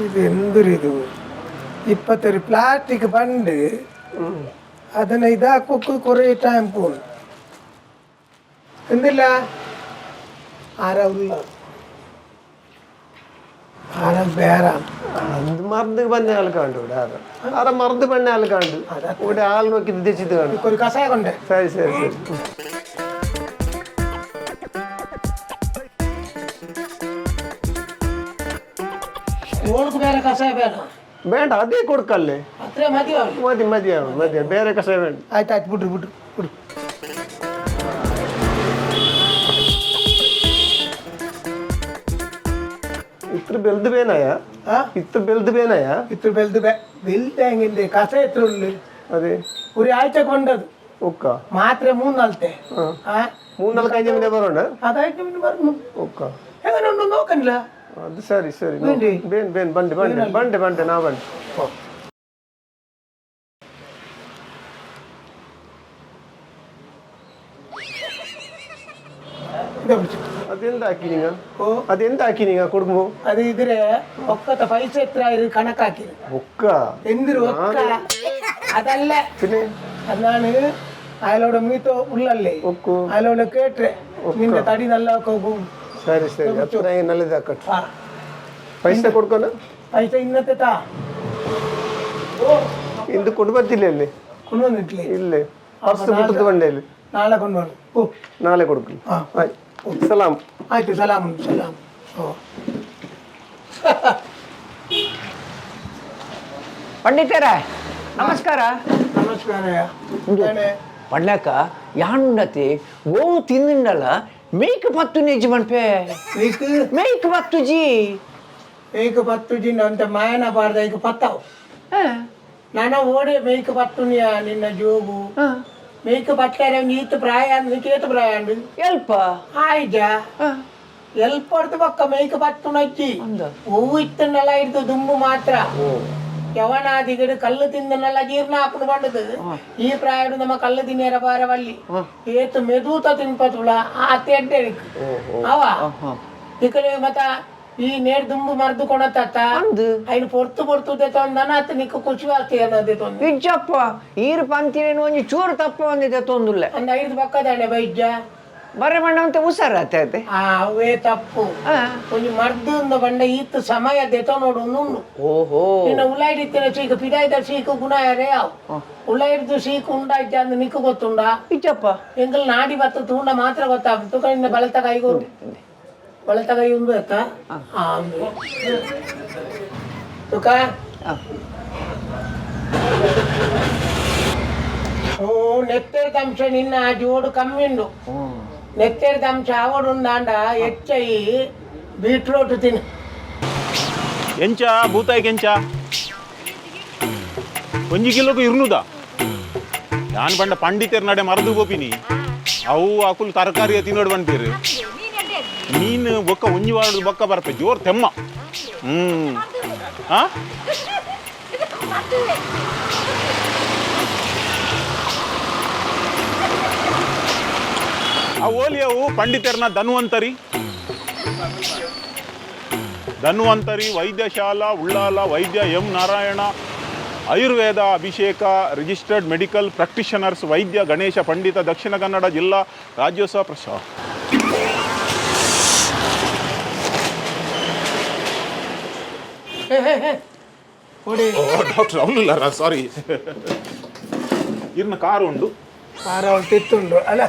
ഇത് എന്തൊരിത് ഇപ്പത്തെ ഒരു പ്ലാസ്റ്റിക് ബണ്ട് അതിനെ ഇതാക്കൊക്കെ കുറേ ടൈം പോകും. എന്തില്ല ആരാ ഉള്ള ആരാ ಬೇರೆ. അത് മറന്ന് പന്ന ആൾക്കാണ്ട് ഇവിടെ. ആര ആര മറന്ന് പന്ന ആൾക്കാണ്ട് ഇവിടെ ആൾ നോക്കി ഉദ്ദേശിച്ചത് കാണും. ഒരു കഷായ കൊണ്ടേ. ശരി ശരി ശരി. ഓൾക്ക് വേറെ കഷായ വേണം. വേണ്ട, അതേ കൊടുക്കല്ലേ. അത്രേ മതിയാവും. മതി, മതിയാവും, മതിയാവും. വേറെ കഷായം വേണ്ട. ആಯ್ತು ಆಯ್ತು, ಬಿಡ್ರಿ ಬಿಡ್ರಿ ಬಿಡು. ഇത്ര ബെൽത് പേനായ? ആ? ഇത്ര ബെൽത് പേനായ? ഇത്ര വലുത് വലുത് എങ്ങനെ കഷായ എത്ര ഉള്ളു? അതെ. ഒരാഴ്ച കൊണ്ടത്. ഒക്ക. മാത്രമേ മൂന്നാളത്തെ. ആ. മൂന്നാൾ കഴിഞ്ഞ പിന്നെ പറയണ്ട. അതായിട്ട് പിന്നെ പറഞ്ഞു. ഒക്ക. എങ്ങനെ ഉണ്ടോ നോക്കണില്ല. അത് ശരി ശരി. വേണ്ടേ? ബേൻ ബേൻ ബണ്ട് ബണ്ട് ബണ്ട് ബണ്ട് നാ ബണ്ട്. ഇതാ പിടിച്ചോ. അതെന്താക്കി നിങ്ങ? ഓ. അതെന്താക്കി നിങ്ങ കൊടുക്കുമ്പോ? അത് ഇതിരെ ഒക്കത്തെ പൈസ എത്ര ആയി കണക്കാക്കി. ഒക്ക. എന്തൊരു ഒക്ക അതല്ല. പിന്നെ? അതാണ് അയാളോട് മീത്തോ ഉള്ളല്ലേ. ഒക്കു. അയാളോട് കേട്ടേ നിന്റെ തടി നല്ല ഒക്കെ പോകും. ശരി ശരി, അത്ര നല്ലതാക്കട്ടെ. ആ. പൈസ കൊടുക്കണ? പൈസ ഇന്നത്തെ താ. എന്ത് കൊണ്ടുപറ്റില്ലല്ലേ? കൊണ്ടുവന്നിട്ടില്ലേ? ഇല്ലേ, പർസ് വിട്ടത് വണ്ടേല്. നാളെ കൊണ്ടുവന്നു. ഓ. നാളെ കൊടുക്കും. ആ. ആയി. സലാം. ആയിട്ട് സലാം സലാം. ഓ. ಪಂಡಿತರ ನಮಸ್ಕಾರ. ನಮಸ್ಕಾರ. എന്താണ്? ಪಡ್ಲಕ್ಕ ಯಾನುಂಡತಿ ಓ ತಿಂದಿಂಡಲ್ಲ ಮೇಕ್ ಪತ್ತು ನಿಜ ಮನ್ಪೆ. ಮೇಕ್? ಮೇಕ್ ಪತ್ತು ಜಿ. ಮೇಕ್ ಪತ್ತು ಜಿನ್ನ ಅಂತ ಮಾಯನ ಬಾರ್ದ ಈಗ ಪತ್ತಾವು. ನಾನ ಓಡೆ ಮೇಕ್ ಪತ್ತುನಿಯ ನಿನ್ನ ಜೋಗು ಮೇಕ್ ಪತ್ತಾರೆ ಈತ ಪ್ರಾಯ ನಿಕೇತ ಪ್ರಾಯ ಅಂಡು. ಎಲ್ಪ. ಆಯ್ಜ ಎಲ್ಪಡ್ದು ಪಕ್ಕ ಮೇಕ್ ಪತ್ತುನಜ್ಜಿ. ಅಂದ. ಹೂವು ಇತ್ತನ್ನೆಲ್ಲ ಹಿಡ್ದು ದುಂಬು ಮಾತ್ರ ಯವನಾದಿಗಡು ಕಲ್ಲು ತಿಂದನೆಲ್ಲ ಜೀರ್ಣ ಹಾಕೊಂಡು ಬಂಡದು. ಈ ಪ್ರಾಯಡು ನಮ್ಮ ಕಲ್ಲು ತಿನ್ನಿರ ಬಾರವಲ್ಲಿ ಏತು ಮೆದೂತ ತಿನ್ಪತುಳ ಆ ತೆಡ್ಡೆ ಅವ ಈ ಕಡೆ ಮತ್ತ ಈ ನೇರ್ ದುಂಬು ಮರ್ದು ಕೊಣತ್ತ. ಅಂದು. ಐನು ಪೊರ್ತು ಪೊರ್ತು ತೊಂದನ ಅತ್ತ ನಿಕ್ಕ ಖುಷಿ ಆಗ್ತದೆ ತೊಂದ. ಇಜ್ಜಪ್ಪ ಈರು ಪಂತಿನ ಒಂಜಿ ಚೂರು ತಪ್ಪ ಒಂದಿದೆ ತೊಂದುಲ್ಲೆ. ಅಂದ ಐದು ಪಕ್ಕದಾನೆ ಬೈಜ್ಜ. ಬರ ಬಣ್ಣ ಅಂತ ಹುಷಾರಾತೆ ಅದೇ. ಆ ಅವೇ ತಪ್ಪು. ಒಂಜಿ ಮರ್ದು ಅಂದ ಬಂಡ ಈತ ಸಮಯ ದೆತೊ ನೋಡು ನುಣ್ಣು. ಓಹೋ. ನಿನ್ನ ಉಲಾಯಿಡಿತ್ತಿನ ಸೀಕು ಪಿದಾಯ್ದ ಸೀಕು ಗುಣ ಯಾರೇ ಅವು ಉಲಾಯಿಡ್ದು ಸೀಕು ಉಂಡಾಯ್ತ ಅಂದ್ ನಿಕ್ಕು ಗೊತ್ತುಂಡ? ಇಜ್ಜಪ್ಪ. ಎಂಗಲ್ ನಾಡಿ ಬತ್ತ ತೂಂಡ ಮಾತ್ರ ಗೊತ್ತಾಗ್ತು. ತುಕ ನಿನ್ನ ಬಳತ ಕೈಗೋರು ಬಳತ ಕೈ ಉಂದು ಎತ್ತ. ಆ, ಉಂದು. ತುಕ. ಓ ನೆತ್ತೆರ್ದ ಅಂಶ ನಿನ್ನ ಆ ಜೋಡು ಕಮ್ಮಿ ಉಂಡು. ನೆತ್ತೆರ್ದ ಅಂಶ ಆವಡು ಉಂಡಾಂಡ ಹೆಚ್ಚೈ ಬೀಟ್ರೋಟ್ ತಿನ್ನು. ಎಂಚ ಬೂತಾಯಿಗೆ ಎಂಚ? ಒಂಜಿ ಕಿಲೋಕು ಇರ್ನುದ. ಯಾನ್ ಪಂಡ ಪಂಡಿತೆರ್ ನಡೆ ಮರದು ಪೋಪಿನಿ. ಅವು ಅಕುಲು ತರಕಾರಿಯ ತಿನ್ನೋಡು ಬಂತೀರು. ಮೀನು ಬೊಕ್ಕ ಒಂಜಿ ವಾರದ ಬೊಕ್ಕ ಬರ್ಪೆ. ಜೋರ್ ತೆಮ್ಮ. ಹ್ಮ್ ಹಾ ಆ ಓಲಿ ಅವು ಪಂಡಿತೆರ್ನ ಧನ್ವಂತರಿ ಧನ್ವಂತರಿ ವೈದ್ಯಶಾಲಾ ಉಳ್ಳಾಲ ವೈದ್ಯ M Narayana Ayurveda Abhisheka registered medical practitioners Vaidya Ganesha Pandita Dakshina Kannada ಜಿಲ್ಲಾ ರಾಜ್ಯೋತ್ಸವ ಪ್ರಶ ಕೊಡಿ. ಓ ಡಾಕ್ಟರ್ ಅವನಿಲ್ಲ, ಸಾರಿ. ಇರ್ನ ಕಾರು ಉಂಡು. ಖಾರ ತಿತ್ತುಂಡು ಅಲ್ಲ.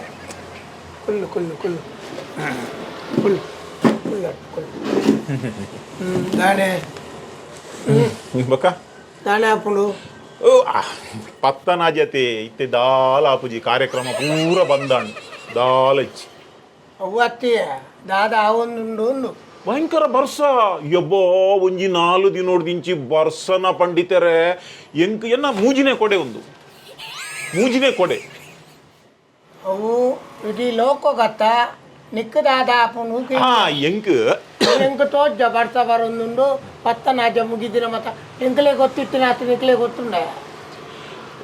ಕುಲ್ಲು ಕುಲ್ಲು ಕುಲ್ಲು ಕುಲ್ಲು ಕುಲ್ಲು ಕುಲ್ಲು. ಹ್ಮ್ ದಾಣೆ. ಬಕ್ಕ? ದಾಣೆ ಹಾಪುಂಡು. ಓ ಪತ್ತನಾಜತೆ ಇತ್ತೆ ದಾಲ ಆಪುಜಿ. ಕಾರ್ಯಕ್ರಮ ಪೂರ ಬಂದಾಂಡ್ ದಾಲ ಇಚ್ಚಿ. ಅವ್ವ ಅತ್ತಿಯ ದಾದ ಆವೊಂದುಂಡು ಉಂಡು. ಭಯಂಕರ ಬರ್ಸ ಯಬ್ಬೋ. ಒಂಜಿ ನಾಲು ದಿನೋಡ್ದಿಂಚಿ ಬರ್ಸನ ಪಂಡಿತರೆ. ಎಂಕ್ ಎನ್ನ ಮೂಜಿನೇ ಕೊಡೆ ಒಂದು ಮೂಜಿನೇ ಕೊಡೆ. ಅವು ಇಡೀ ಲೋಕಗತ್ತ ನಿಕ್ಕ ದಾದ ಆಪುಂಡು. ಹಾ ಎಂಕ್ ಎಂಕ್ ತೋಜ್ಜ ಬರ್ಸ ಬರೊಂದುಂಡು. ಪತ್ತನಾಜ ಮುಗಿದಿನ ಮತ ಎಂಕಲೇ ಗೊತ್ತಿತ್ತಿನ ಆತ ನಿಕ್ಲೇ ಗೊತ್ತುಂಡ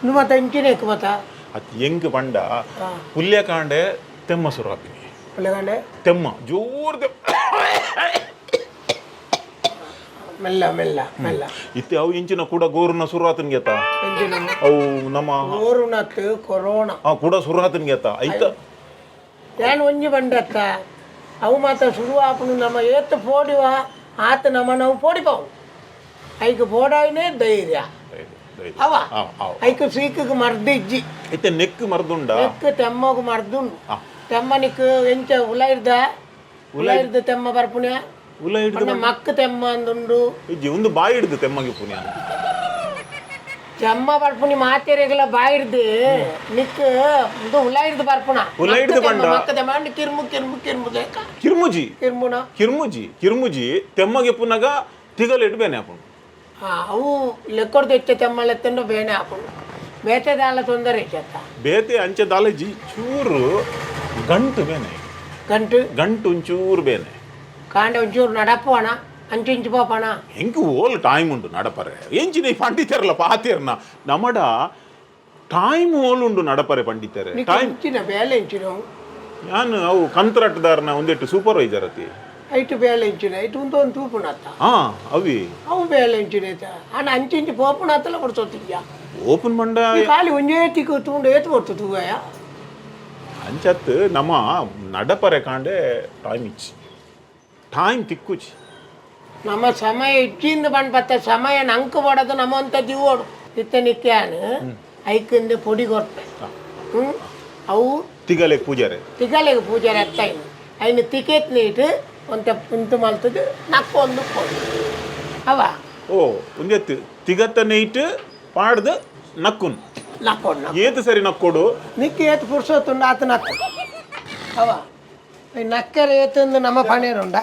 ನು ಮತ ಇಂಚಿನೇಕ್ ಮತ. ಅತ್ ಎಂಕ್ ಪಂಡ ಪುಲ್ಯಕಾಂಡೆ ತೆಮ್ಮ ಸುರಾಪಿನಿ. ಪುಲ್ಯಕಾಂಡೆ? ತೆಮ್ಮ ಜೋರ್ ತೆಮ್ಮ. ಮೆಲ್ಲ ಮೆಲ್ಲ ಮೆಲ್ಲ. ಇತ್ತೆ ಅವು ಇಂಚಿನ ಕೂಡ ಗೋರುನ ಸುರುವಾತನ್ ಗೆತ್ತ ಅವು ನಮ್ಮ ಗೋರುನತ್ ಕೊರೋನಾ. ಆ ಕೂಡ ಸುರುವಾತನ್ ಗೆತ್ತ ಐತ. ಯಾನ್ ಒಂಜಿ ಬಂಡತ್ತ ಅವು ಮಾತ್ರ ಶುರು ಆಪುನು ನಮ್ಮ ಏತ್ ಪೋಡಿವ ಆತ ನಮ್ಮ ನಾವು ಪೋಡಿಪಾವು ಐಕ್ ಪೋಡಾಯಿನೇ ಧೈರ್ಯ ಅವ. ಐಕ್ ಸೀಕಕ್ಕೆ ಮರ್ದು ಇಜ್ಜಿ. ಇತ್ತೆ ನೆಕ್ ಮರ್ದುಂಡ? ನೆಕ್ ತೆಮ್ಮಗು ಮರ್ದುಂಡು. ತೆಮ್ಮನಿಕ್ ಎಂಚ ಉಲೈರ್ದ ಉಲೈರ್ದ ತೆಮ್ಮ ಬರ್ಪುನೆ. ಉಲ ಹಿಡ್ದು. ಪಂಡ ಮಕ್ಕು ತೆಮ್ಮ ಅಂದುಂಡು. ಇಜ್ಜಿ, ಒಂದು ಬಾಯಿ ಹಿಡ್ದು ತೆಮ್ಮಗೆ ಪುಣ್ಯ. ತೆಮ್ಮ ಬರ್ಪುನಿ ಮಾತೆರೆಗಲ ಬಾಯಿರ್ದು ನಿಕ್ ಇದು ಉಲೈರ್ದು ಬರ್ಪುಣ. ಉಲೈರ್ದು ಪಂಡ? ಮಕ್ಕ ತೆಮ್ಮ ಅಂಡ್ ಕಿರ್ಮು ಕಿರ್ಮು ಕಿರ್ಮು ಲೇಕ. ಕಿರ್ಮುಜಿ. ಕಿರ್ಮುನ. ಕಿರ್ಮುಜಿ ಕಿರ್ಮುಜಿ ತೆಮ್ಮಗೆ ಪುನಗ ತಿಗಲ್ ಇಡ್ಬೇನೆ ಅಪ್ಪು. ಅವು ಲೆಕ್ಕೊಡ್ದು ಹೆಚ್ಚ ತೆಮ್ಮಲೆತ್ತಂಡು ಬೇನೆ ಆಪುಂಡು ಬೇತೆ ದಾಲ ತೊಂದರೆ ಇಚ್ಚತ್ತ. ಬೇತೆ ಅಂಚೆ ದಾಲಜಿ ಚೂರು ಗಂಟು ಬೇನೆ. ಗಂಟು. ಗಂಟು ಒಂಚೂರು ಬೇನೆ. ಕಾಂಡೆ ಒಂಚೂರು ನಡಪೋಣ ಅಂಚು ಇಂಚು ಪೋಪಣ. ಹೆಂಗೆ ಓಲ್ ಟೈಮ್ ಉಂಡು ನಡಪರೆ ಎಂಚಿನ ಈ ಪಂಡಿತರಲ್ಲ ಪಾತೇರ್ನ ನಮಡ ಟೈಮ್ ಓಲ್ ಉಂಡು ನಡಪರೆ ಪಂಡಿತರೆ ಟೈಮ್. ಇಂಚಿನ ಬೇಲೆ ಇಂಚಿನ? ನಾನು ಅವು ಕಂತ್ರಾಟ್ದಾರನ ಒಂದಿಟ್ಟು ಸೂಪರ್ವೈಸರ್ ಅತಿ. ಐಟು ಬೇಲೆ ಇಂಚಿನ ಐಟು ಒಂದು ಒಂದು ತೂಪುಣತ್ತ. ಹಾ ಅವಿ. ಅವು ಬೇಲೆ ಇಂಚಿನ ಐತ ಅಣ್ಣ ಅಂಚು ಇಂಚು ಪೋಪುಣ ಅತ್ತಲ ಕೊಡ್ಸೋತಿದ್ಯಾ? ಓಪನ್ ಮಂಡ. ಈ ಖಾಲಿ ಒಂಜೇ ತಿಕ್ಕು ತೂಂಡು ಏತು ಕೊಡ್ತು ತೂವಯ. ಅಂಚತ್ ನಮ್ಮ ನಡಪರೆ ಕಾಂಡೆ ಟೈಮ್ ಇಚ್ಚಿ ಟೈಮ್ ತಿಕ್ಕುಚಿ. ನಮ್ಮ ಸಮಯ ಇಚ್ಚಿಂದ ಪತ್ತ ಸಮಯ ನಂಕು ಪಡೋದು ನಮ್ಮಂತ ಜೀವೋಡು ಇತ್ತ ನಿತ್ಯಾನು ಐಕಿಂದ ಪೊಡಿ ಕೊರ್ಪೆ ಹ್ಞೂ ಅವು. ತಿಗಲೆ ಪೂಜಾರೆ. ತಿಗಲೆಗ್ ಪೂಜಾರಿ ಅತ್ತೈನು ಐನು ತಿಕೆತ್ ನೀಟ್ ಒಂತೆ ಉಂತು ಮಲ್ತದು ನಕ್ಕೊಂದು ಪೊಡಿ ಅವ. ಓ ಒಂದೆತ್ತು ತಿಗತ್ತ ನೈಟ್ ಪಾಡ್ದು ನಕ್ಕುನ್. ನಕ್ಕೊಂಡು. ಏತು ಸರಿ ನಕ್ಕೊಡು? ನಿಕ್ಕೆ ಏತು ಪುರ್ಸೊತ್ತುಂಡು ಆತ ನಕ್ಕು ಅವ. ಈ ನಕ್ಕರೆ ಏತಂದು ನಮ್ಮ ಪಣೇರುಂಡ.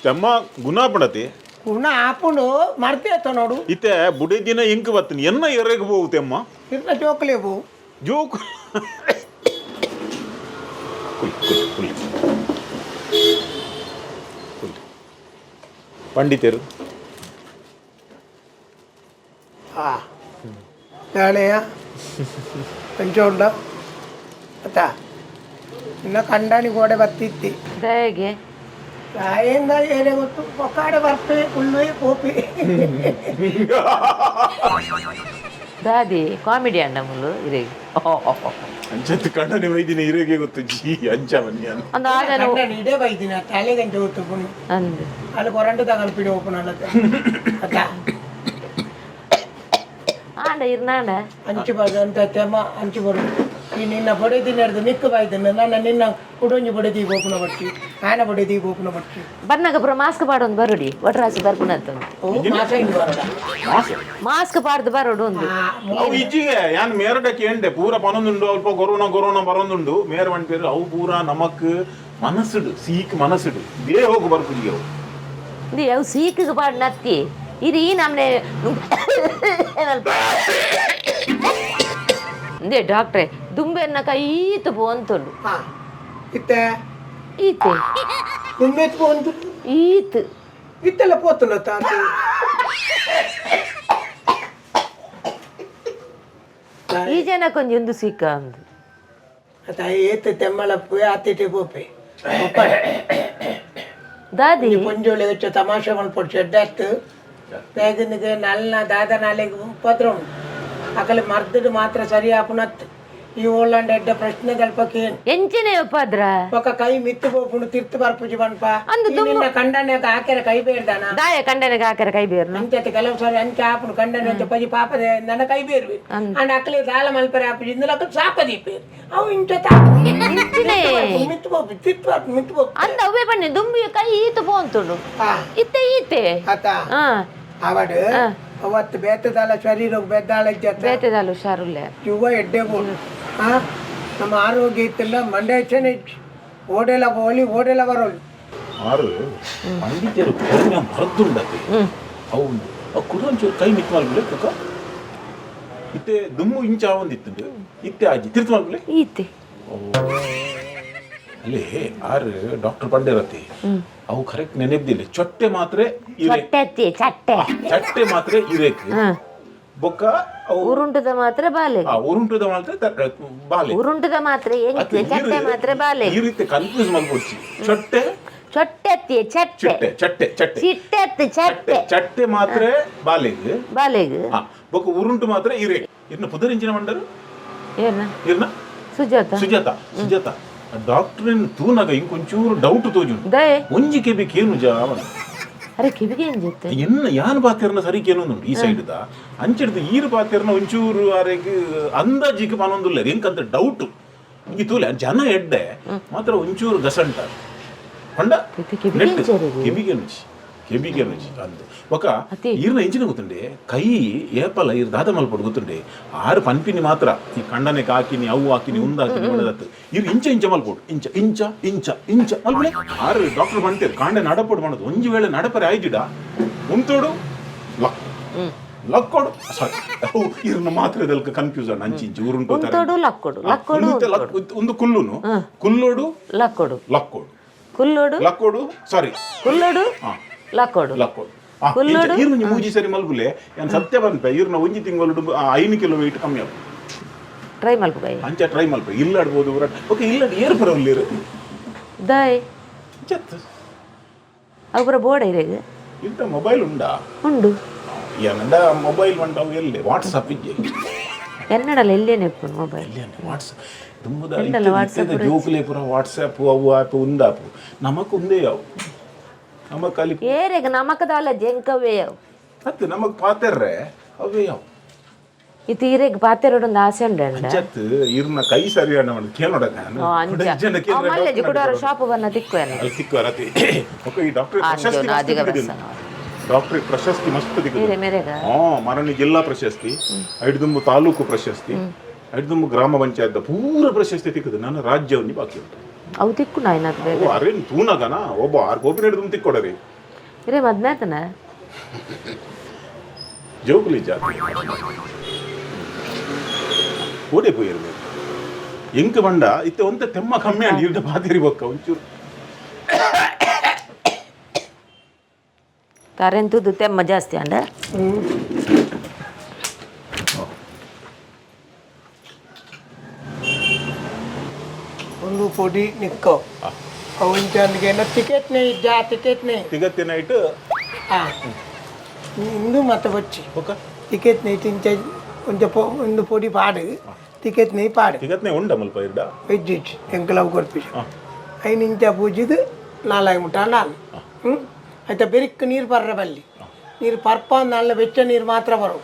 ತಮ್ಮ ಗುಣಾಪಣತಿ. ಗುಣ ಆಪುಂಡು ಮರ್ತೇತ ನೋಡು. ಇತ್ತೆ ಬುಡಿ ದಿನ ಇಂಕ್ ಬತ್ತನಿ ಎನ್ನ ಎರೆಗೆ ಹೋವು ತೆಮ್ಮ. ಇರ್ನ ಜೋಕುಲೆ ಪೋ. ಜೋಕು ಕುಲ್ ಕುಲ್ ಕುಲ್ ಕುಲ್ ಪಂಡಿತರು. ಆ ನಾಳೆಯ ಪಂಚೋಂಡ ಅತ್ತ ಇನ್ನ ಕಂಡಾಣಿ ಗೋಡೆ ಬತ್ತಿತ್ತಿ. ದಯಗೆ. ತಾಯಿಂದ ಏನೇ ಗೊತ್ತು ಒಕ್ಕಾಡೆ ಬರ್ಪೆ ಕುಳ್ಳುವೆ ಪೋಪಿ. ದಾದಿ ಕಾಮಿಡಿ ಅಣ್ಣ ಮುಲ್ಲು ಇರೇ. ಅಂಚತ್ತು ಕಂಡನಿ ವೈದಿನ ಇರೆಗೆ ಗೊತ್ತು ಜೀ ಅಂಚ ಬನ್ನಿ. ಒಂದು ಆದನು. ಕಂಡಾಣಿ ಇಡೇ ಬೈದಿನ ತಲೆಗಂಜ ಗೊತ್ತು ಪುಣಿ. ಅಂದು. ಅಲ್ಲಿ ಕೊರಂಟು ತಗೊಂಡು ಪಿಡಿ ಓಪನ್ ಅಲ್ಲತ್ತೆ ಅತ್ತ. ಆಂಡ ಇರ್ನಾಂಡ. ಅಂಚು ಬದು ಅಂತ ತೆಮ್ಮ ಅಂಚು ಬರು ಈ ನಿನ್ನ ಬೊಡೆದಿ ನಡೆದು ನಿಕ್ಕು ಬಾಯ್ದನ್ನ ನನ್ನ ನಿನ್ನ ಕುಡೊಂಜಿ ಬೊಡೆದಿ ಗೋಪುನ ಬಟ್ಟಿ ಆನ ಬೊಡೆದಿ ಗೋಪುನ ಬಟ್ಟಿ. ಬನ್ನಾಗ ಪುರ ಮಾಸ್ಕ್ ಪಾಡೊಂದು ಬರುಡಿ ಒಟ್ರಾಸಿ ಬರ್ಪುನಂತ. ಓ ಮಾಸ ಇಂದು ಬರೋದ. ಮಾಸ್ಕ್ ಪಾಡ್ದು ಬರೋಡು ಒಂದು. ಅವು ಇಜ್ಜಿಗೆ ಯಾನ್ ಮೇರಡಕ್ಕೆ ಎಂಡೆ ಪೂರ ಪನೊಂದುಂಡು ಅಲ್ಪ ಕೊರೋನಾ ಕೊರೋನಾ ಬರೋದುಂಡು ಮೇರ ಪೇರು ಅವು ಪೂರ ನಮಕ್ ಮನಸ್ಸುಡು ಸೀಕ್ ಮನಸ್ಸುಡು they ಹೋಗು ಬರ್ಪುಜಿಗೆ ಅವು. ಇದು ಅವು ಸೀಕಿಗೆ ಪಾಡ್ ನತ್ತಿ ಇದು ಈ ನಮ್ನೆ ಇಂದೇ ಡಾಕ್ಟ್ರೆ ದುಂಬೆನ್ನ ಕೈತು ಪೋಂತುಂಡು. ಹಾ ಇತ್ತೆ. ಈತೆ. ದುಂಬೆತ್ ಒಂದು. ಈತ್. ಇತ್ತೆಲ್ಲ ಪೋತುಂಡ ತಾತ. ಈ ಜನಕ್ಕೊಂಜಿ ಒಂದು ಸೀಕ ಅಂದು. ಅತ್ತ ಏತ್ ತೆಮ್ಮಳ ಆತಿಟೆ ಪೋಪೆ. ದಾದಿ. ಪೊಂಜೋಳಿ ಹೆಚ್ಚು ತಮಾಷೆ ಮಲ್ಪೊಡು ಶೆಡ್ಡತ್ತು ಬೇಗನಿಗೆ ನಲ್ನ ದಾದ ನಾಲೆಗೆ ಉಪದ್ರ ಉಂಟು ಅಕಲೆ ಮರ್ದಡು ಮಾತ್ರ ಸರಿ ಆಪುನತ್ ಈ ಓಳ್ಳಂಡ ಎಡ್ಡ ಪ್ರಶ್ನೆ ದಲ್ಪಕ್ಕೆ ಏನು. ಎಂಚಿನ ಉಪದ್ರ? ಒಕ್ಕ ಕೈ ಮಿತ್ತು ಪೋಪುಂಡು ತಿರ್ತು ಬರ್ಪುಜಿ ಪನ್ಪ. ಅಂದು. ಈ ನಿನ್ನ ಕಂಡನೆ ಹಾಕ್ಯಾರ ಕೈ ಬೇಡ್ದಾನ? ದಾಯ ಕಂಡನಿಗೆ ಹಾಕರ ಕೈ ಬೇರ್ನ? ಅಂಚತೆ ಕೆಲವು ಸಾರಿ ಅಂಚೆ ಆಪುಂಡು ಕಂಡನೆ ಅಂಚೆ ಪಜಿ ಪಾಪದ ನನ್ನ ಕೈ ಬೇರ್ವಿ ಅಂಡ್ ಅಕ್ಲೆ ದಾಲ ಮಲ್ಪರೆ ಆಪುಜಿ ಇಂದಲ ಅಕಲ್ ಸಾಪ ದೀಪೇರು ಅವು ಇಂಚ ಇಂಚಿನೆ. ಮಿತ್ತು ಪೋಪು ತಿರ್ತು ಬರ್ಪು ಮಿತ್ತು ಪೋಪು. ಅಂದ ಅವೇ ಬನ್ನಿ ದುಂಬಿ ಕೈ ಈತು ಪೋಂತುಂಡು. ಹಾ. ಇತ್ತೆ ಈತೆ. ಆತ. ಹಾ. ಅವಡು ಅವತ್ತು ಬೇತದಲ್ಲ ಶರೀರ ಬೆದ್ದಾಳ ಇಜ್ಜತ್ತ. ಬೇತೆದಾಲ ಹುಷಾರುಲ್ಲೆ. ಯುವ ಎಡ್ಡೆ ಬೋಡು ಹಾ ನಮ್ಮ ಆರೋಗ್ಯ ಇತ್ತಿಲ್ಲ ಮಂಡೆ ಹೆಚ್ಚನೆ ಇಚ್ಚು ಓಡೆಲ್ಲ ಹೋಲಿ ಓಡೆಲ್ಲ ಬರೋಲಿ. ಆರು ಪಂಡಿತರು ಕೊರೋನಾ ಮರದ್ದುಂಡತೆ ಅವು ಅವು ಕುಡ ಒಂಚೂರು ಕೈ ಮಿತ್ ಮಲ್ಪುಲೆ ಕಕ್ಕ ಇತ್ತೆ ದುಮ್ಮು ಇಂಚ ಒಂದಿತ್ತುಂಡು ಇತ್ತೆ ಆಜಿ ತಿರ್ತು ಮಲ್ಪುಲೆ. ಈತೆ. ಅಲ್ಲಿ ಆರು ಡಾಕ್ಟರ್ ಪಂಡಿರತಿ ಅವು ಕರೆಕ್ಟ್ ನೆನೆದ್ದಿಲ್ಲ ಚೊಟ್ಟೆ ಮಾತ್ರೆ ಇರೆ. ಚಟ್ಟೆ ಅತ್ತಿ ಚಟ್ಟೆ. ಚಟ್ಟೆ ಮಾತ್ರೆ ಇರೇಕ್ ಬೊಕ್ಕ ಅವು ಉರುಂಟದ ಮಾತ್ರ ಬಾಲೆ. ಆ, ಉರುಂಟುದ ಮಾತ್ರ ಬಾಲೆ. ಉರುಂಟದ ಮಾತ್ರ ಎಂಕ್ ಅತ್ತೆ ಚಟ್ಟೆ ಮಾತ್ರ ಬಾಲೆ. ಈ ರೀತಿ ಕನ್ಫ್ಯೂಸ್ ಮಲ್ಪೊಡ್ಚಿ ಚೊಟ್ಟೆ. ಚೊಟ್ಟೆತ್ತಿ ಚಟ್ಟೆ. ಚಿಟ್ಟೆ, ಚಟ್ಟೆ, ಚಟ್ಟೆ. ಚಿಟ್ಟೆತ್ತಿ ಚಟ್ಟೆ. ಚಟ್ಟೆ ಮಾತ್ರ ಬಾಲೆಗ್. ಬಾಲೆಗ್. ಹಾ, ಬೊಕ ಉರುಂಟು ಮಾತ್ರ ಇರೆ. ಇರ್ನ ಪುದರಿಂಚಿನ ಮಂಡರು? ಏನ? ಇರ್ನ? ಸುಜಾತ. ಸುಜಾತ, ಸುಜಾತ. ಡಾಕ್ಟರ್ ತೂನಾಗ ಇಂಕೊಂಚೂರು ಡೌಟ್ ತೋಜುಂಡು. ದಯೆ. ಒಂಜಿ ಕೆಬಿ ಕೇನು ಜಾವನ. ಅರೆ, ಕಿವಿಗೆ ಏನ್ ಜೊತೆ? ಎನ್ನ ಯಾನ್ ಪಾತೆರ್ನ ಸರಿ ಕೇನೊಂದುಂಡು ಈ ಸೈಡ್ ದ ಅಂಚಿಡ್ದು. ಈರು ಪಾತೆರ್ನ ಒಂಚೂರು ಆರೆಗ್ ಅಂದಾಜಿಗೆ ಪನೊಂದುಲ್ಲ. ಎಂಕಂತ ಡೌಟ್ ಇಂಗಿ ತೂಲೆ, ಜನ ಎಡ್ಡೆ ಮಾತ್ರ ಒಂಚೂರು ಗಸಂಟ ಪಂಡ. ಇದು ಕೆಬಿಗೆ ನೆಟ್ ಇಂಚೆರೆಗೆ? ಕೆಬಿಗೆ ನುಚಿ, ಕೆಬಿಗೆ ನುಚಿ ಅಂದ್ ಬೊಕ ಅತಿ. ಈರ್ನ ಎಂಚಿನ ಗೊತ್ತುಂಡೆ, ಕೈ ಏಪಲ ಈರ್ ದಾದ ಮಲ್ಪೊಡು ಗೊತ್ತುಂಡೆ? ಆರು ಪನ್ಪಿನಿ ಮಾತ್ರ ಈ ಕಂಡನೆ ಹಾಕಿನಿ, ಅವು ಹಾಕಿನಿ, ಉಂದು ಹಾಕಿನಿ ಒಳ್ಳೆದತ್ತು. ಈರ್ ಇಂಚ ಇಂಚ ಮಲ್ಪೊಡು, ಇಂಚ ಇಂಚ ಇಂಚ ಇಂಚ ಮಲ್ಪುಲೆ. ಆರು ಡಾಕ್ಟರ್ ಪಂತೇರು, ಕಾಂಡೆ ನಡಪೊಡು ಮಾಡೋದು. ಒಂಜಿ ವೇಳೆ ನಡಪರೆ ಆಯ್ಜಿಡ ಉಂತೋಡು, ಲಕ್ ಲಕ್ಕೋಡು, ಸಾರಿ, ಅವು ಇರ್ನ ಮಾತ್ರ ಕನ್ಫ್ಯೂಸ್ ಅಂಚಿ ಇಂಚಿ ಉರುಂಟು. ಉಂತೋಡು, ಲಕ್ಕೋಡು, ಲಕ್ಕೋಡು. ಒಂದು ಕುಲ್ಲುನು, ಕುಲ್ಲೋಡು. ಲಕ್ಕೋಡು. ಲಕ್ಕೋಡು. ಕುಲ್ಲೋಡು. ಲಕ್ಕೋಡು, ಸಾರಿ. ಕುಲ್ಲೋಡು. ಹಾ. ಲಕ್ಕೋಡು. ಲಕ್ಕೋಡು. ಕುಲ್ಲೋಡು. ಈರ್ನ ಒಂಜಿ ಮೂಜಿ ಸರಿ ಮಲ್ಪುಲೆ. ಯಾನ್ ಸತ್ಯ ಪನ್ಪೆ, ಈರ್ನ ಒಂಜಿ ತಿಂಗಳು 5 ಕಿಲೋ ವೆಯ್ಟ್ ಕಮ್ಮಿ ಆಪುಂಡು. ಟ್ರೈ ಮಲ್ಪುಗಾಯಿ. ಅಂಚ ಟ್ರೈ ಮಲ್ಪ. ಇಲ್ಲಾಡ್ಬೋದು. ಓಕೆ, ಇಲ್ಲಾಡ್ ಏರ್ ಪರವಲ್ಲೇರು. ದಾಯ್. ಚತ್. ಅವು ಪೂರ ಬೋರ್ಡ್ ಇರೆಗ್. ಇಂತ ಮೊಬೈಲ್ ಉಂಡಾ? ಉಂಡು. ಏನಂಡ ಮೊಬೈಲ್ ಉಂಟವು ಎಲ್ಲೆ ವಾಟ್ಸಪ್ ಇಜ್ಜೆ. ಎನ್ನಡಲ್ಲ, ಎಲ್ಲೇನೆ ಇಪ್ಪುನು ಮೊಬೈಲ್. ಎಲ್ಲಿ ವಾಟ್ಸಪ್ ದುಂಬುದ. ಎಂಡಲ್ಲ ವಾಟ್ಸಪ್. ಜೋಕುಲೆ ಪೂರ ವಾಟ್ಸಪ್ ಅವು ಆ್ಯಪ್ ಉಂದಾಪು. ನಮಕ್ ಉಂದೇ ಅವು, ನಮಕ್ ಅಲ್ಲಿ. ಏರೆಗ್ ನಮಕದಾಲ ಜಂಕವೇ ಅವು. ಅತ್ತೆ, ನಮಕ್ ಪಾತೆರ್ರೆ ಅವೇ ಅವು. ಇತ್ತು ಇರೆಗ್ ಪಾತೆರೊಡೊಂದು ಆಸೆ ಉಂಡು. ಅಂಚತ್ ಇರ್ನ ಕೈ ಸರಿ ಅಣ್ಣ ಕೇಳೋಡ. ಮಲ್ಲೆಜಿ ಕುಡೋರ ಶಾಪ್ ಬನ್ನ ತಿಕ್ಕುವೇನೆ. ಅಲ್ಲಿ ತಿಕ್ಕುವರತಿ. ಓಕೆ, ಈ ಡಾಕ್ಟರ್ ಪ್ರಶಸ್ತಿ ಅಂಜು ಮಸ್ತ್ ನಾದಿಗ. ತಿಕ್ಕಿದೆ. ಡಾಕ್ಟರ್ ಪ್ರಶಸ್ತಿ ಮಸ್ತ್ ತಿಕ್ಕಿದೆ. ಮೇರೆ ಮೇರೆಗ. ಹಾ, ಮಾನನೀಯ ಜಿಲ್ಲಾ ಪ್ರಶಸ್ತಿ, ಐಡ್ದುಂಬು ತಾಲೂಕು ಪ್ರಶಸ್ತಿ, ಐಡ್ದುಂಬು ಗ್ರಾಮ ಪಂಚಾಯತ್ ಪೂರ ಪ್ರಶಸ್ತಿ ತಿಕ್ಕುದು. ನನ್ನ ರಾಜ್ಯ ಒಂಜಿ ಬಾಕಿ ಉಂಟು. ಅವು ತಿಕ್ಕು ನಾಯಿನದು ಬೇಗ. ಓ, ಅರೇನ್ ತೂನಗನ ಒಬ್ಬ ಆರ್ ಗೋಪಿನ ಹಿಡಿದು ತಿಕ್ಕೊಡರಿ. ಇರೇ ಮದ್ಮೆ ಆತನ? ಜೋಕುಲಿ ಜಾತಿ ಓಡೆ ಪೋಯಿರ್ಬೇಕು. ಎಂಕ್ ಬಂಡ ಇತ್ತೆ ಒಂತೆ ತೆಮ್ಮ ಕಮ್ಮಿ ಅಂಡ್ ಇರ್ಡ ಪಾತೆರಿ ಬೊಕ್ಕ ಒಂಚೂರು. ತಾರೆಂತುದು ತೆಮ್ಮ ಜಾಸ್ತಿ ಅಂಡ. ಒಂದು ಪೊಡಿ ನಿಕ್ಕೋ ಅವಂಚಂದಿಗೆ ಟಿಕೆಟ್ ನೇ ಇದ್ದ ಟಿಕೆಟ್ ನೇ. ತಿಗತ್ತೆ ನೈಟ್. ಆ ಇಂದು ಮತ್ತೆ ಬಚ್ಚಿ. ಬೊಕ್ಕ. ಟಿಕೆಟ್ ನೇ ತಿಂಚ ಒಂಜ ಪೊ ಒಂದು ಪೊಡಿ ಪಾಡು, ಟಿಕೆಟ್ ನೇ ಪಾಡು. ತಿಗತ್ನೆ ಉಂಡ ಮುಲ್ಪ ಇರ್ಡ? ವೆಜ್ ಇಜ್ಜಿ, ಎಂಕಲವು ಕೊರ್ಪಿಜ. ಐನು ಇಂಚ ಪೂಜಿದು ನಾಲಾಯಿ ಮುಟ್ಟ ನಾಲ್ ಹ್ಞೂ ಆಯ್ತಾ. ಬೆರಿಕ್ ನೀರು ಬರ್ರ ಬಲ್ಲಿ, ನೀರು ಪರ್ಪ ನಾಳೆ ಬೆಚ್ಚ ನೀರು ಮಾತ್ರ ಬರೋ,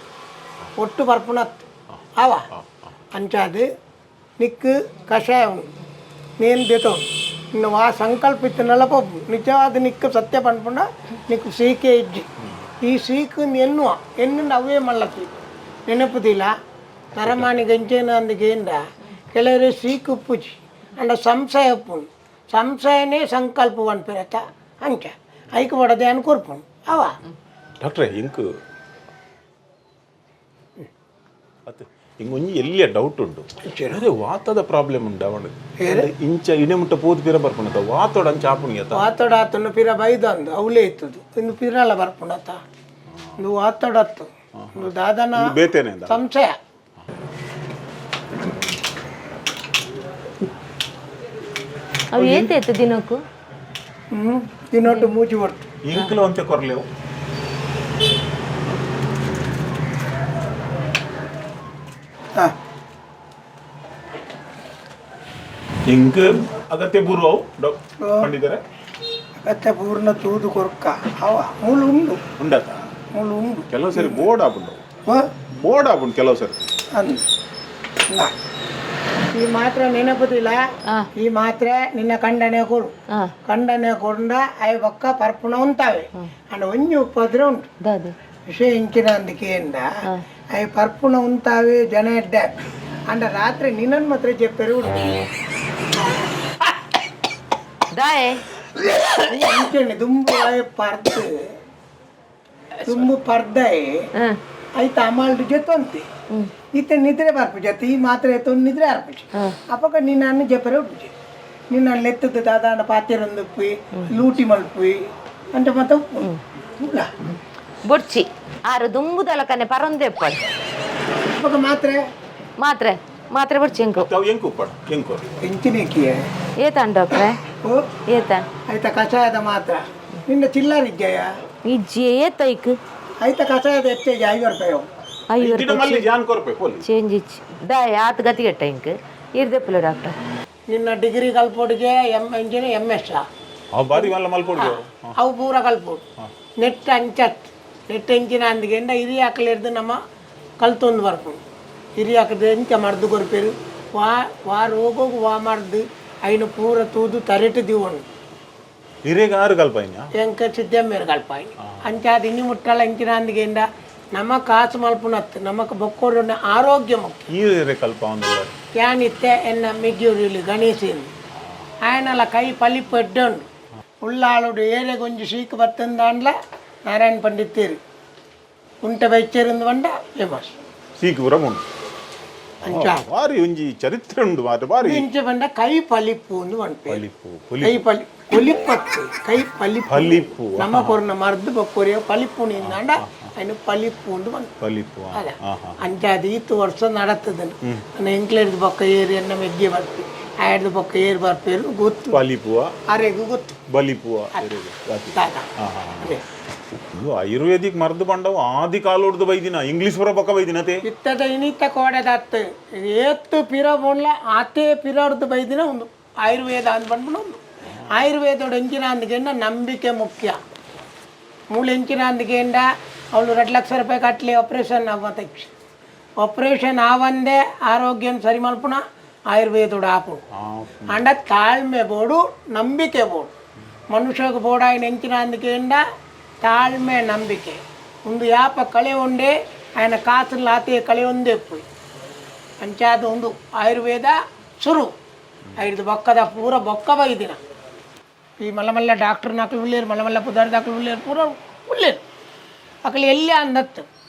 ಒಟ್ಟು ಪರ್ಪುನತ್ತು ಆವ. ಅಂಚಾದು ನಿಕ್ಕು ಕಷಾಯ ಉಂಡು ನೇನು ದೆತೋ ಇನ್ನು ಆ ಸಂಕಲ್ಪ ಇತ್ತನಲ್ಲ ಪೊಪ್ಪು. ನಿಜವಾದ ನಿಕ್ಕು ಸತ್ಯ ಪನ್ಪುಂಡ ನಿಕ್ಕು ಸೀಕೆ ಇಜ್ಜಿ. ಈ ಸೀಕು ಎನ್ನುವ ಎನ್ನುಂಡ ಅವೇ ಮಲ್ಲ ಸೀಕು ನೆನಪುದಿಲ್ಲ. ನರಮಾನಿ ಗಂಚೇನ ಅಂದಗೇಂದ ಕೆಲವರು ಸೀಕು ಉಪ್ಪುಜಿ ಅಂಡ ಸಂಶಯ ಉಪ್ಪುಂಡು. ಸಂಶಯನೇ ಸಂಕಲ್ಪ ಪನ್ಪಿರತ್ತ. ಅಂಚ ಐಕ್ ಬಡದೆ ಅನ್ ಕೊರ್ಪುಂಡು ಅವ. ಡಾಕ್ಟ್ರೆ, ಇಂಕ್ ಅತ್ತೆ ಇಂಗ್ ಒಂಜಿ ಎಲ್ಲಿಯ ಡೌಟ್ ಉಂಡು. ಅರೆ, ವಾತದ ಪ್ರಾಬ್ಲಮ್ ಉಂಡು ಅವನು. ಇಂಚ ಇಣೆ ಮುಟ್ಟ ಪೋದು ಪಿರ ಬರ್ಪುಂಡತ, ವಾತೋಡ ಅಂಚ ಆಪುಣಿಯತ. ವಾತಡಾತನು ಪಿರ ಬೈದಂದು ಅವಲೇ ಇತ್ತದು. ಇನ್ನು ಪಿರಲ ಬರ್ಪುಂಡತ. ಇದು ವಾತಡತ್ತು, ಇದು ದಾದನ. ಬೇತೇನೆ ಅಂದ. ಸಂಶಯ. ಅವು ಏತೈತು ದಿನಕ್ಕೂ? ಹ್ಞೂ, ದಿನೊಟ್ಟು ಮೂಜಿ ಒಟ್ಟು. ಇಂಕ್ಲ ಒಂತೆ ಕೊರ್ಲೆವು. ಹಾಂ. ಇಂಕ್ ಅಗತ್ಯ ಪೂರ್ವವು ಪಂಡಿತರೆ? ಅಗತ್ಯ ಪೂರ್ಣ ತೂದು ಕೊರ್ಕ ಅವ ಮೂಲು ಉಂಡು. ಉಂಡತ? ಮೂಲು ಉಂಡು. ಕೆಲವು ಸರಿ ಬೋರ್ಡ್ ಆಪುಂಡು. ಹ? ಬೋರ್ಡ್ ಆಪುಂಡು ಕೆಲವು ಸರಿ. ಅಂದು ನಾ. ಈ ಮಾತ್ರೆ ನೆನಪುದಿಲ್ಲ. ಈ ಮಾತ್ರೆ ನಿನ್ನ ಕಂಡನೆ ಕೊಡು. ಕಂಡನೆ ಕೊಂಡ ಅಯ ಬೊಕ್ಕ ಪರ್ಪುಣ ಉಂತಾವೆ. ಅಂಡ ಒಂಜಿ ಉಪ್ಪದ್ರೆ ಉಂಟು. ದಾದು? ವಿಷಯ ಇಂಚಿನ ಅಂದಕೇಂದ ಅಯ ಪರ್ಪುಣ ಉಂತಾವೆ ಜನ ಎಡ್ಡೆ. ಅಂಡ ರಾತ್ರಿ ನಿನ್ನನ್ ಮಾತ್ರ ಜೆಪ್ಪೆರು ಉಂಟು. ದಾಯೆ? ಇಂಚನೆ ದುಂಬು ಅಯ ಪರ್ದು ದುಂಬು ಪರ್ದಾಯೆ. ಐತ ಅಮಾಲ್ಡ್ ಜೊತೆ ಇತ್ತೆ ನಿದ್ರೆ ಬರ್ಪು ಜೊತೆ. ಈ ಮಾತ್ರೆ ಎತ್ತೊಂದು ನಿದ್ರೆ ಅರ್ಪುಜಿ. ಅಪಗ ನಿನ್ನನ್ನು ಜೆಪ್ಪರೆ ಉಂಟು. ನಿನ್ನ ಲೆತ್ತದ ದಾದಾನ ಪಾತೆರೊಂದು ಉಪ್ಪಿ ಲೂಟಿ ಮಲ್ಪುಯಿ ಅಂಚ ಮತ್ತೆ ಉಪ್ಪು ಇಲ್ಲ. ಬೊಡ್ಚಿ, ಆರು ದುಂಬುದಲಕನೆ ಪರೊಂದೆಪ್ಪಡು. ಅಪಗ ಮಾತ್ರೆ. ಮಾತ್ರೆ. ಮಾತ್ರೆ ಬಡ್ಚೆಂಕು ಅವು ಎಂಕು ಉಪ್ಪಡು ಎಂಕು ಎಂಚಿನೇಕಿಯೇ ಏತಾನ್ ಡಾಕ್ಟ್ರೆ? ಓ. ಏತಾನ್? ಆಯ್ತಾ, ಕಷಾಯದ ಮಾತ್ರ ನಿನ್ನ ಚಿಲ್ಲರಿದ್ಯಾ? ಇಜ್ಜಿ. ಏತೈಕ್? ಆಯ್ತಾ, ಕಷಾಯದ ಹೆಚ್ಚಿಗೆ 50 ರೂಪಾಯಿ. 50 ಇಟ್ಟಿಡ ರೂಪಾಯಿ. ಮಲ್ಲಿ ಜಾನ್ ಕೊರ್ಪೆ ಪೋಲಿ. ಚೇಂಜ್ ಇಚ್ಚಿ ದಾಯ ಆತ್ ಗತಿಗೆಟ್ಟ ಇಂಕ್ ಇರ್ದೆಪ್ಪಲ ಡಾಕ್ಟರ್. ನಿನ್ನ ಡಿಗ್ರಿ ಕಲ್ಪೋಡಿಗೆ ಎಮ್ ಇಂಜಿನ ಎಮ್ ಎಸ್. ಅವು ಬಾರಿ ಮಲ್ಲ ಮಲ್ಕೊಡ್ಗೆ. ಅವು ಪೂರ ಕಲ್ಪೋಡು ನೆಟ್ ಅಂಚತ್ ನೆಟ್ ಎಂಚಿನ ಅಂದಿಗೆಂಡ ಹಿರಿಯಾಕಲಿರ್ದು ನಮ್ಮ ಕಲ್ತೊಂದು ಬರ್ಪುಂಡು. ಹಿರಿಯಾಕದ ಎಂಚ ಮರ್ದು ಕೊರ್ಪೇರು, ವಾ ವಾ ರೋಗವು ವಾ ಮರ್ದು ಐನು ಪೂರ ತೂದು ತರೆಟು ದಿವೊಂಡು. ಹಿರೇಗ ಆರು ಕಲ್ಪಾಯಿನ? ಎಂಕ ಸಿದ್ದಮ್ಮೇರು ಕಲ್ಪಾಯಿ ಅಂಚಾದ ಇನ್ನಿ ಮುಟ್ಟಲ. ಎಂಚಿನ ಅಂದಿಗೆಂಡ ನಮ್ಮ ಕಾಸು ಮಲ್ಪುನತ್ತು ನಮಕ್ ಬೊಕ್ಕೋಡು ಆರೋಗ್ಯ ಮುಖ್ಯ. ಈ ಹಿರೇ ಕಲ್ಪ ಒಂದು. ಯಾನಿತ್ತೆ ಎನ್ನ ಮಿಗ್ಯೂರಿಲಿ ಗಣೇಶನ್ ಆಯನಲ ಕೈ ಪಲಿಪು ಎಡ್ಡೊಂಡು. ಉಳ್ಳಾಳುಡು ಏರೆಗೊಂಜಿ ಸೀಕ್ ಬತ್ತಂದಾಂಡ್ಲ ನಾರಾಯಣ ಪಂಡಿತೇರು ಉಂಟ ಬೈಚೇರಿಂದ ಬಂಡ ಫೇಮಸ್. ಸೀಕ್ ಪೂರ ಉಂಡು. ಅಂಚ. ಬಾರಿ ಒಂಜಿ ಚರಿತ್ರೆ ಉಂಡು ಮಾತ್ರ ಬಾರಿ. ಇಂಚ ಬಂಡ ಕೈ ಪಲಿಪು ಒಂದು ಪನ್ಪೇರು. ಪಲಿಪು. ಕೈ ಪಲಿ ಪೊಲಿಪತ್ತು ಕೈ ಪಲಿಪು. ಪಲಿಪು. ನಮ್ಮ ಕೊರ್ನ ಮರ್ದು ಬೊಕ್ಕೊರಿಯ ಪಲಿಪು ನಿಂದಾಂಡ ಅಯ್ನು ಪಲಿಪು ಒಂದು ಪನ್ಪು. ಪಲಿಪು. ಅದ ಅಂಚಾದ ಈತ್ ವರ್ಷ ನಡತದನು ಎಂಕ್ಲೆಡ್ದು ಬೊಕ್ಕ ಏರು ಎನ್ನ ಮೆಗ್ಗೆ ಬರ್ಪಿ ಆಯ್ದು ಬೊಕ್ಕ ಏರು ಬರ್ಪೇರು ಗೊತ್ತು. ಪಲಿಪುವ. ಅರೆಗು ಗೊತ್ತು. ಬಲಿಪುವ. ದಾದ ಅದೇ. ಇದು ಆಯುರ್ವೇದಿಕ್ ಮರ್ದು ಬಂಡವು ಆದಿ ಕಾಲೋಡ್ದು ಬೈದಿನ, ಇಂಗ್ಲಿಷ್ ಬರೋ ಬೊಕ್ಕ ಬೈದಿನ ತೇ. ಇತ್ತದ ಇನಿತ ಕೋಡೆದತ್ತು ಏತ್ತು ಪಿರ ಬೋನ್ಲ ಆತೇ ಪಿರರ್ದು ಬೈದಿನ ಒಂದು ಆಯುರ್ವೇದ ಅಂದ್ ಬಂದ್ಬಿಡು. ಒಂದು ಆಯುರ್ವೇದೋಡು ಎಂಚಿನ ಅಂದ್ಗೆಂಡ ನಂಬಿಕೆ ಮುಖ್ಯ. ಮೂಲ ಎಂಚಿನ ಅಂದ್ಗೆಂಡ ಅವಳು 2 ಲಕ್ಷ ರೂಪಾಯಿ ಕಟ್ಲಿ ಆಪರೇಷನ್ ಆವತ್ತಕ್ಷ ಆಪರೇಷನ್ ಆವಂದೇ ಆರೋಗ್ಯನ ಸರಿ ಮಲ್ಪುಣ ಆಯುರ್ವೇದೋಡು ಆಪುಣು. ಅಂಡ ತಾಳ್ಮೆ ಬೋಡು, ನಂಬಿಕೆ ಬೋಡು. ಮನುಷ್ಯಗೆ ಬೋಡಾಯಿನ ಎಂಚಿನ ಅಂದ್ಕೆಂಡ ತಾಳ್ಮೆ, ನಂಬಿಕೆ. ಒಂದು ಯಾಪ ಕಳೆ ಉಂಡೆ ఆయన ಕಾಸು ಆತೆ ಕಳೆ ಒಂದೇ ಪೋಯಿ. ಅಂಚಾದ ಒಂದು ಆಯುರ್ವೇದ ಶುರು ಐದು ಬೊಕ್ಕದ ಪೂರ ಬೊಕ್ಕ ಬೈದಿನ ಈ ಮಲ್ಲ ಮಲ್ಲ ಡಾಕ್ಟರ್ ನಾಕಲು ಉಳ್ಳೇರು, ಮಲ್ಲ ಮಲ್ಲ ಪುದಾರ್ ದಾಖಲು ಉಳ್ಳೇರು, ಪೂರ ಉಳ್ಳೇರು ಅಕಲು ಎಲ್ಲಿ ಅಂದತ್ತು.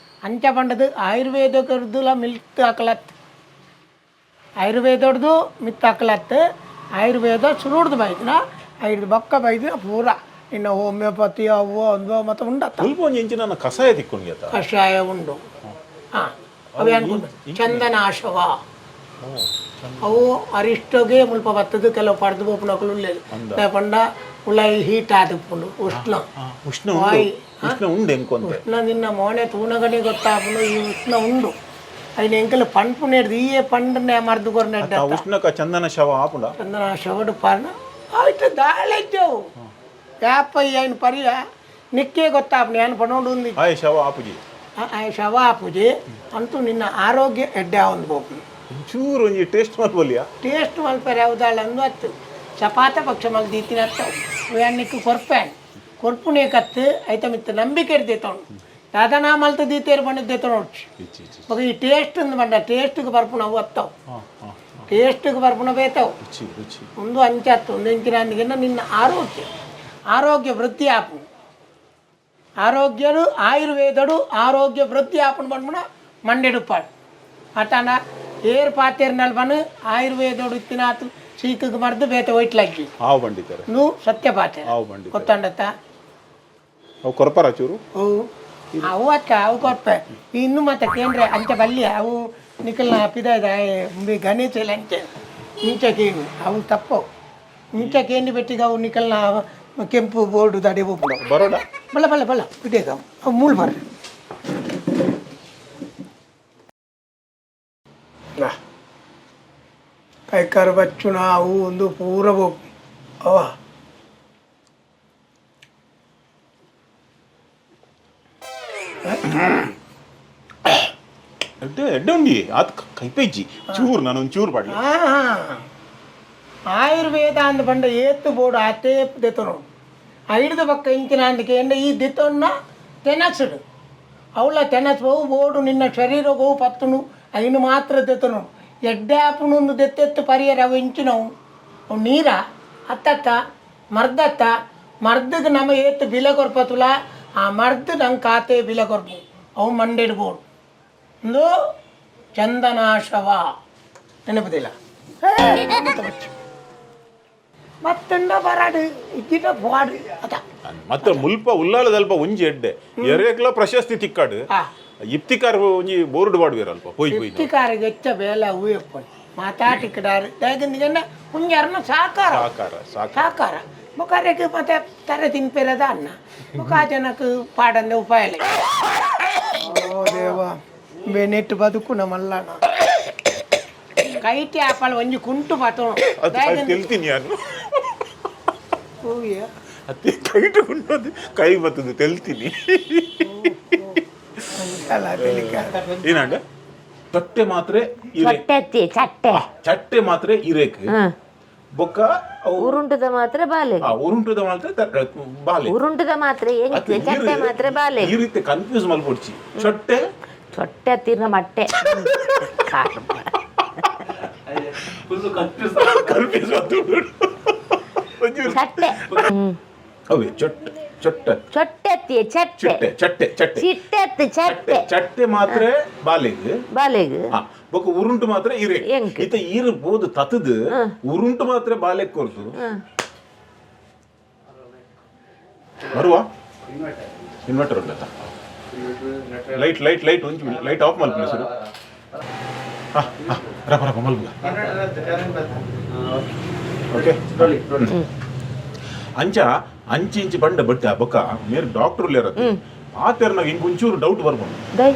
ಅಂಚ ಪಂಡದು ಆಯುರ್ವೇದಕರ್ದುಲ ಮಿಲ್ತ್ ಅಕಲತ್, ಆಯುರ್ವೇದೊಡ್ದು ಮಿತ್ ಅಕಲತ್. ಆಯುರ್ವೇದ ಶುರುಡ್ದು ಬೈದಿನ ಐದು ಬೊಕ್ಕ ಬೈದಿನ ಪೂರ. ಇನ್ನು ಹೋಮಿಯೋಪತಿ ಅವು ಒಂದು ಮತ್ತು ಉಂಡತ್ತ. ಸ್ವಲ್ಪ ಒಂಜಿ ಎಂಚಿನ ಕಷಾಯ ತಿಕ್ಕೊಂಡು ಆತ. ಕಷಾಯ ಉಂಡು. ಹಾಂ, ಅವು ಅನ್ಕೊಂಡು ಚಂದನಾಶವ. ಅವು ಅರಿಷ್ಟಗೆ ಮುಲ್ಪ ಬತ್ತದು. ಕೆಲವು ಪಡ್ದು ಪೋಪುನಕುಲು ಉಳ್ಳೇರು ಪಂಡ ಉಳ್ಳಾಯಿ ಹೀಟ್ ಆದಿಪ್ಪುಂಡು ಉಷ್ಣ. ಉಷ್ಣ ಉಂಡು. ವಾಯ್. ಉಷ್ಣ ಉಂಡು ಎಂಕೊಂತೆ. ಉಷ್ಣ ನಿನ್ನ ಮೋನೆ ತೂನಗನೆ ಗೊತ್ತಾಪುಂಡು ಈ ಉಷ್ಣ ಉಂಡು. ಐನ ಎಂಕಲ್ ಪಂಪು ನೆಡ್ದು ಈಯೇ ಪಂಡನೆ ಮರ್ದು ಕೊರ್ನೆಡ್ಡ. ಆ ಉಷ್ಣಕ ಚಂದನ ಶವ ಆಪುಂಡ? ಚಂದನಾಶವಡು ಪಾರ್ನ ಆಯ್ತು ದಾಳೆಜ್ಜವು ಯಾಪ ಐನ ಪರಿಯ ನಿಕ್ಕೇ ಗೊತ್ತಾಪುಂಡು ಏನು ಪಣೋಡು ఉంది. ಆಯ್ ಶವ ಆಪುಜಿ. ಆ ಶವ ಆಪುಜಿ ಅಂತೂ ನಿನ್ನ ಆರೋಗ್ಯ ಎಡ್ಡೆ ಒಂದು ಪೋಪುಂಡು. ಒಂಚೂರು ಒಂಜಿ ಟೇಸ್ಟ್ ಮಲ್ಪೊಲಿಯಾ? ಟೇಸ್ಟ್ ಮಲ್ಪರೆ ಯಾವ್ದಾಳ ಅಂದು ಅತ್ತು ಚಪಾತ ಪಕ್ಷ ಮಲ್ ದೀತಿನ ಅಣ್ಣಕ್ಕೆ ಕೊರ್ಪೇನ್ ಕೊರ್ಪುನೇ ಕತ್ತು ಐತ ಮಿತ್ತ ನಂಬಿಕೆ ಇರ್ದೇತೋಣು ದಾದನಾ ಮಲ್ತ ದೀತೇರು ಬಂಡ ದೇತೋಣ. ಇಚ್ಚಿ ಇಚ್ಚಿ. ಬೊಕ ಈ ಟೇಸ್ಟ್ ಅಂದ್ ಬಂಡ ಟೇಸ್ಟ್ಗೆ ಬರ್ಪುಣ ಅವು ಅತ್ತವು, ಟೇಸ್ಟ್ಗೆ ಬರ್ಪುಣ ಬೇತವು. ರುಚಿ ರುಚಿ. ಒಂದು ಅಂಚತ್ತು ಒಂದು ಇಂಚಿನ ಅಂದಿಗೆನ ನಿನ್ನ ಆರೋಗ್ಯ ಆರೋಗ್ಯ ವೃದ್ಧಿ ಆಪುಂಡು. ಆರೋಗ್ಯಡು ಆಯುರ್ವೇದಡು ಆರೋಗ್ಯ ವೃದ್ಧಿ ಆಪುಂಡು ಬಂಡ್ಮುಣ ಮಂಡೆಡುಪ್ಪಾಡು ಅತಾನ ಏರ್ ಪಾತೇರ್ ನಲ್ಬನು ಆಯುರ್ವೇದೋಡು ಇತ್ತಿನಾತು ಸೀಕಕ್ಕೆ ಮರ್ದು ಬೇತೆ ಒಯ್ಟ್ಲಕ್ಕಿ. ಆವು ಬಂಡಿತಾರೆ. నువ్వు ಸತ್ಯ ಪಾತೆ. ಆವು ಬಂಡಿತಾರೆ. ಗೊತ್ತಂಡತ್ತ. ಅವು ಕೊರಪರ ಚೂರು. ಅವು ಅವು ಅಕ್ಕ ಅವು ಕೊರ್ಪೆ ಇನ್ನು ಮತ್ತೆ ಕೇಂದ್ರ ಅಂಚೆ ಬಲ್ಲಿ ಅವು ನಿಕಲ್ನ ಪಿದಾಯ್ದ ಗಣೇಶ ಇಲ್ಲ ಅಂಚೆ ಇಂಚ ಕೇನು ಅವು ತಪ್ಪವು. ಇಂಚ ಕೇಂದ್ರ ಬೆಟ್ಟಿಗೆ ಅವು ನಿಕಲ್ನ ಕೆಂಪು ಬೋರ್ಡು ದಡಿ ಹೋಗ್ಬಿಡು. ಬರೋಡ. ಬಲ್ಲ ಬಲ್ಲ ಬಲ್ಲ ಬಿಟ್ಟೇಕ ಅವು ಮೂಲ ಬರ್ರಿ. ಕೈಕಾರು ಬಚ್ಚುಣ ಅವು ಒಂದು ಪೂರ ಹೋಗು ಅವ. ಎಡ್ಡೆ ಎಡ್ಡೆ ಉಂಡಿ ಆತ್ ಕೈಪೆಜ್ಜಿ ಚೂರು ನಾನು ಒಂದು ಚೂರು ಪಾಡ್ಲಿ. ಆಯುರ್ವೇದ ಅಂದ ಪಂಡ ಏತ್ತು ಬೋರ್ಡು ಆತೇ ದೆತ್ತೊನು ಐಡ್ದ ಪಕ್ಕ ಇಂಚಿನ ಅಂದಕ್ಕೆ ಈ ದೆತ್ತೊನ್ನ ತೆನಸುಡು ಅವಳ ತೆನಸು ಅವು ಬೋರ್ಡು ನಿನ್ನ ಶರೀರಗೋ ಪತ್ತುನು ಐನು ಮಾತ್ರ ದೆತ್ತೊನು ಎಡ್ಡೆ ಆಪುನು ದೆತ್ತೆತ್ತು ಪರಿಯರ. ಅವು ಇಂಚಿನವು ಅವು ನೀರ ಅತ್ತತ್ತ ಮರ್ದತ್ತ ಮರ್ದಗೆ ನಮ್ಮ ಏತ್ತು ಬಿಲೆ ಕೊರ್ಪತುಲ ಆ ಮರ್ದು ನಂಗೆ ಕಾತೆ ಬಿಲೆ ಕೊರ್ಪು ಅವು ಮಂಡೆಡ್ ಬೋರ್ಡು ಒಂದು ಚಂದನಾಶವ ನೆನಪುದಿಲ್ಲ. ಮತ್ತಂಡ ಬರಾಡು ಇದ್ದಿನ ಬಾಡು ಅದ. ಮತ್ತೆ ಮುಲ್ಪ ಉಲ್ಲಾಳದಲ್ಪ ಒಂಜಿ ಎಡ್ಡೆ ಎರೇಕ್ಲ ಪ್ರಶಸ್ತಿ ತಿಕ್ಕಾಡು. ಇಪ್ತಿಕಾರ್ ಒಂಜಿ ಬೋರ್ಡ್ ಪಾಡ್ವೇರ್ ಅಲ್ಪ ಪೋಯಿ ಪೋಯಿ. ಇಪ್ತಿಕಾರಿಗೆ ಹೆಚ್ಚ ಬೇಲೆ ಅವು ಎಪ್ಪೊಡು ಮಾತಾಟಿಕ್ಕಡಾರು ದಾಯೆಗಂದಿಗಂಡ ಒಂಜರ್ನ ಸಾಕಾರ. ಸಾಕಾರ ಸಾಕಾರ. ಸಾಕಾರ ಬೊಕ ಅರೆಗ್ ಮತ್ತೆ ತರೆ ತಿನ್ಪೆರದ ಅನ್ನ ಬೊಕ ಆ ಜನಕ್ ಪಾಡಂದೆ ಉಪಾಯ ಇಲ್ಲ. ಓ ದೇವ, ಬೆನೆಟ್ ಬದುಕುನ ಮಲ್ಲನ ಕೈಟಿ ಆಪಲ್ ಒಂಜಿ ಕುಂಟು ಪತೋಣ. ಅದು ತೆಲ್ತೀನಿ ನಾನು. ಹೂವಿಯ. ಅತ್ತೆ ಕೈಟು ಉಂಟು, ಕೈ ಬರ್ತದೆ, ತೆಲ್ತೀನಿ. ಅಲ್ಲ ಬೆಳಿಗ್ಗೆ. ಏನಂಡ ಚಟ್ಟೆ ಮಾತ್ರ ಇರೆ. ಚಟ್ಟೆ ಅತ್ತಿ ಚಟ್ಟೆ. ಚಟ್ಟೆ ಮಾತ್ರ ಇರೇಕ್ ಬೊಕ್ಕ ಅವು. ಉರುಂಟದ ಮಾತ್ರ ಬಾಲೆ. ಆ, ಉರುಂಟುದ ಮಾತ್ರ ಬಾಲೆ. ಉರುಂಟದ ಮಾತ್ರ ಎಂಕ್. ಅತ್ತೆ, ಚಟ್ಟೆ ಮಾತ್ರ ಬಾಲೆ. ಈ ರೀತಿ ಕನ್ಫ್ಯೂಸ್ ಮಲ್ಪೊಡ್ಚಿ, ಚೊಟ್ಟೆ. ಚೊಟ್ಟೆ ತಿರ್ನ ಮಟ್ಟೆ. ಕನ್ಫ್ಯೂಸ್. ಚಟ್ಟೆ. ಅವೇ ಚೊಟ್ಟೆ ಚೊಟ್ಟೆ. ಚೊಟ್ಟೆ ಅತ್ತಿ ಚಟ್ಟೆ. ಚಿಟ್ಟೆ ಚಟ್ಟೆ ಚಟ್ಟೆ. ಚಿಟ್ಟೆ ಅತ್ತಿ ಚಟ್ಟೆ. ಚಟ್ಟೆ ಮಾತ್ರ ಬಾಲೆಗ್. ಬಾಲೆಗ್. ಆ, ಬೊಕ್ಕ ಉರುಂಟು ಮಾತ್ರ ಇರೆ. ಎಂಕ್. ಇತ್ತ ಈರು ಬೋದು ತತದು ಉರುಂಟು ಮಾತ್ರ ಬಾಲೆಗ್ ಕೊರ್ದು ಬರುವ ಇನ್ವರ್ಟರ್ ಉಂಟಾ? ಲೈಟ್ ಲೈಟ್ ಲೈಟ್ ಒಂಚು ಲೈಟ್ ಆಫ್ ಮಲ್ಪುನ ಸರ್. ಹಾ ಹಾ, ರಪ ರಪ ಮಲ್ಪುಗ. ಓಕೆ, ಅಂಚ ಅಂಚಿ ಇಂಚಿ ಬಂಡ ಬಟ್ಟ ಬೊಕ್ಕ ಮೇರ್ ಡಾಕ್ಟರ್ ಲೇರತ್ತೆ ಪಾತೆರ್ನಾಗ ಇಂಕ್ ಒಂಚೂರು ಡೌಟ್ ಬರ್ಬೋದು. ದೈ.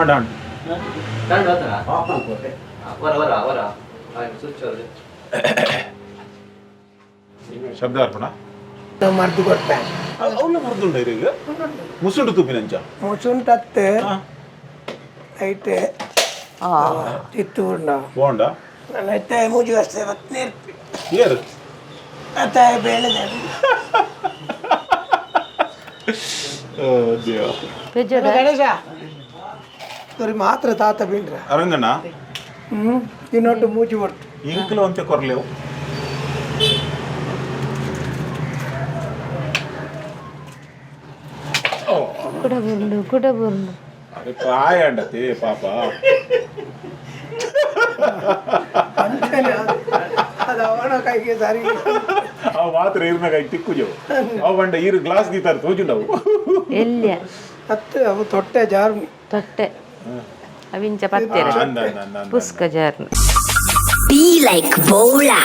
ಅಂಡ ಅಂಡ. ಶಬ್ದ ಅರ್ಪಣ. ಮರ್ದು ಕೊಡ್ಪೆ. ಅವಳ ಮರ್ದುಂಡ ಈಗ ಮುಸುಂಡು ತುಪ್ಪಿನಂಚ. ಮುಸುಂಟತ್ತೆ ಐತೆ ತಿತ್ತು ಉಂಡ. ಬೋಂಡ. ನನ್ನ ಐತೆ ಮೂಜಿ ವರ್ಷ ನೇರ್ಪಿ. ಏರು? ಅತ್ತ ಬೇಳೆದ. ದೇವ. ಪೆಜ್ಜೋಡ. ಗಣೇಶ ಸರಿ ಮಾತ್ರ ತಾತ ಬೀಂಡ್ರ. ಅರಂಗಣ್ಣ. ಇನ್ನೊಟ್ಟು ಮೂಜಿ ಒಟ್ಟು. ಇಂಕ್ಲು ಅಂತೆ ಕೊರ್ಲೇವು. ಕುಡ ಬುರುಂಡು ಕುಡ ಬುರುಂಡು. ಅರೆ ಪ್ರಾಯ ಅಂಡತೆ ಪಾಪ. ಅಂತಾನೆ ಅದು ಅವನ ಕೈಗೆ ಸರಿ. ಅವ ಮಾತ್ರ ಈರ್ನ ಕೈ ತಿಕ್ಕುಜವು ಅವ ಬಂಡ ಈರು ಗ್ಲಾಸ್ ದೀತಾರ ತೋಜುಂಡವು. ಎಲ್ಲಿಯ? ಅತ್ತು ಅವು ತೊಟ್ಟೆ ಜಾರ್ಮಿ. ತೊಟ್ಟೆ ಅವಿಂಚ ಪತ್ತೆರ. ಅಂದ ಅಂದ ಅಂದ ಅಂದ. ಪುಸ್ಕ ಜಾರ್ನ. Be like Bola.